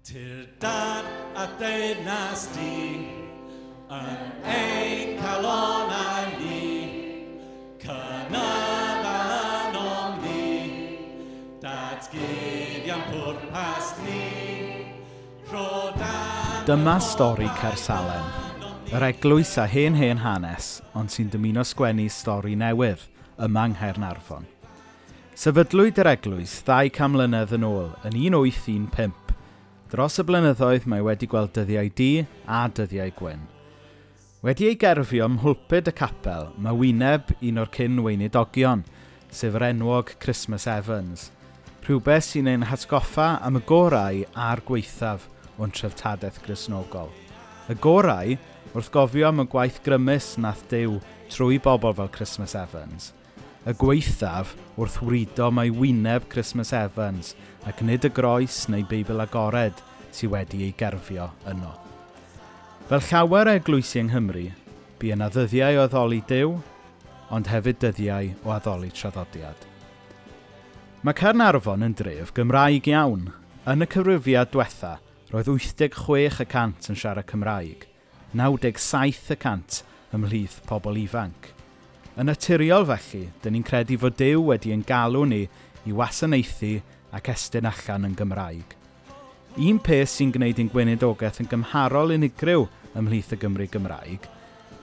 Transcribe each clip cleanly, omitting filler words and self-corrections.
Tir dan a deyrnas di, yn ein calonau ni, cynydda ynom ni, datguddion pwrpas ni, rho dan Dyma stori Caersalem, yr eglwys â hen hen hanes, ond sy'n dymuno sgwennu stori newydd yma yng Nghaernarfon. Sefydlwyd yr eglwys 200 mlynedd yn ôl yn 1815. Dros y blynyddoedd mae wedi gweld dyddiau du a dyddiau gwyn. Wedi ei gerfio ym mhulpud y capel, mae wyneb un o'r cyn weinidogion, sef yr enwog Christmas Evans. Rhywbeth sy'n ein hatgoffa am y gorau a'r gwaethaf o'n treftadaeth Gristnogol. Y gorau, wrth gofio am y gwaith grymus nath Duw trwy bobl fel Christmas Evans. Y gwaethaf wrth wrido mae wyneb Christmas Evans ac nid y groes neu Beibl agored sydd wedi ei gerfio yno. Fel llawer o eglwysi yng Nghymru, bu yna ddyddiau o addoli Duw, ond hefyd dyddiau o addoli traddodiad. Mae Caernarfon yn dref Gymraeg iawn. Yn y cyfrifiad diwetha, roedd 86% yn siarad Cymraeg, 97% ymhlith pobl ifanc. Yn naturiol felly, dyn ni'n credu fod Duw wedi ein galw ni i wasanaethu ac estyn allan yn Gymraeg. Un peth sy'n gwneud ein gweinidogaeth yn gymharol unigryw ymhlith y Gymru Gymraeg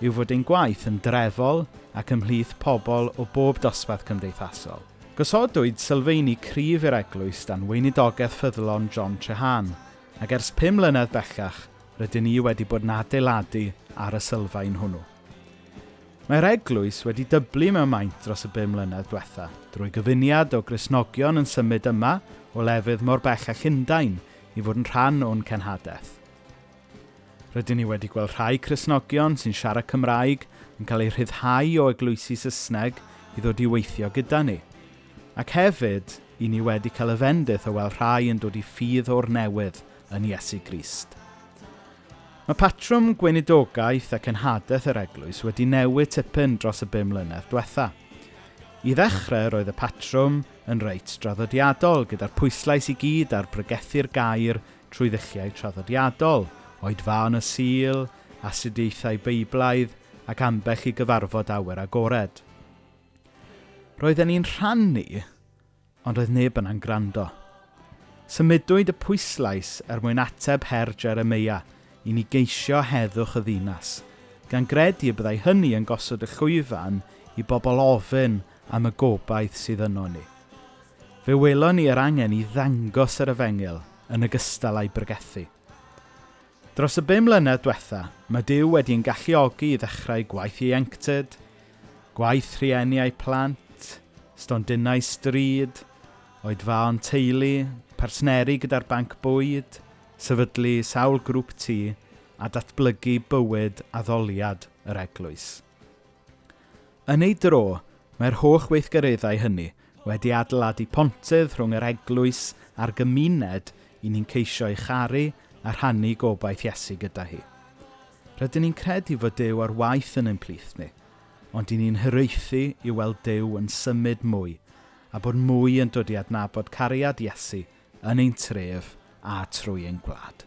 yw fod ein gwaith yn drefol ac ymhlith pobl o bob dosbarth cymdeithasol. Gosodwyd sylfeini cryf i'r eglwys dan weinidogaeth ffyddlon John Trehan, ac ers 5 mlynedd bellach rydyn ni wedi bod yn adeiladu ar y sylfaen hwnnw. Mae'r eglwys wedi dyblu mewn maint dros y 5 mlynedd diwetha, drwy gyfuniad o Gristnogion yn symud yma o lefydd mor bell â Llundain i fod yn rhan o'n cenhadaeth. Rydyn ni wedi gweld rhai Cristnogion sy'n siarad Cymraeg yn cael eu rhyddhau o eglwysi Saesneg i ddod i weithio gyda ni. Ac hefyd, i ni wedi cael y fendith o weld rhai yn dod i ffydd o'r newydd yn Iesu Grist. Mae patrwm gweinidogaeth ac cenhadaeth yr eglwys wedi newid tipyn dros y 5 mlynedd diwetha. I ddechrau, roedd y patrwm yn reit draddodiadol, gyda'r pwyslais i gyd ar bregethu'r gair trwy ddulliau traddodiadol, oedfaon y Sul, astudiaethau Beiblaidd ac ambell i gyfarfod awyr agored. Roedden ni'n rhannu, ond oedd neb yna'n gwrando. Symudwyd y pwyslais er mwyn ateb her Jeremia i ni geisio heddwch y ddinas, gan gredu y byddai hynny yn gosod y llwyfan i bobl ofyn am y gobaith sydd yno ni. Fe welon ni yr angen i ddangos yr efengyl yn ogystal â'i bregethu. Dros y 5 mlynedd diwetha, mae Duw wedi'n galluogi i ddechrau gwaith ieuenctid, gwaith rhieni a'u plant, stondinau stryd, oedfaon teulu, partneri gyda'r banc bwyd, sefydlu sawl grŵp tŷ a datblygu bywyd addoliad yr eglwys. Yn ei dro, mae'r holl weithgareddau hynny wedi adeiladu pontydd rhwng yr eglwys a'r gymuned i ni'n ceisio ei charu a rhannu gobaith Iesu gyda hi. Rydyn ni'n credu fod Duw ar waith yn ein plith ni, ond i ni'n hiraethu i weld Duw yn symud mwy a bod mwy yn dod i adnabod cariad Iesu yn ein tref a trwy ein gwlad.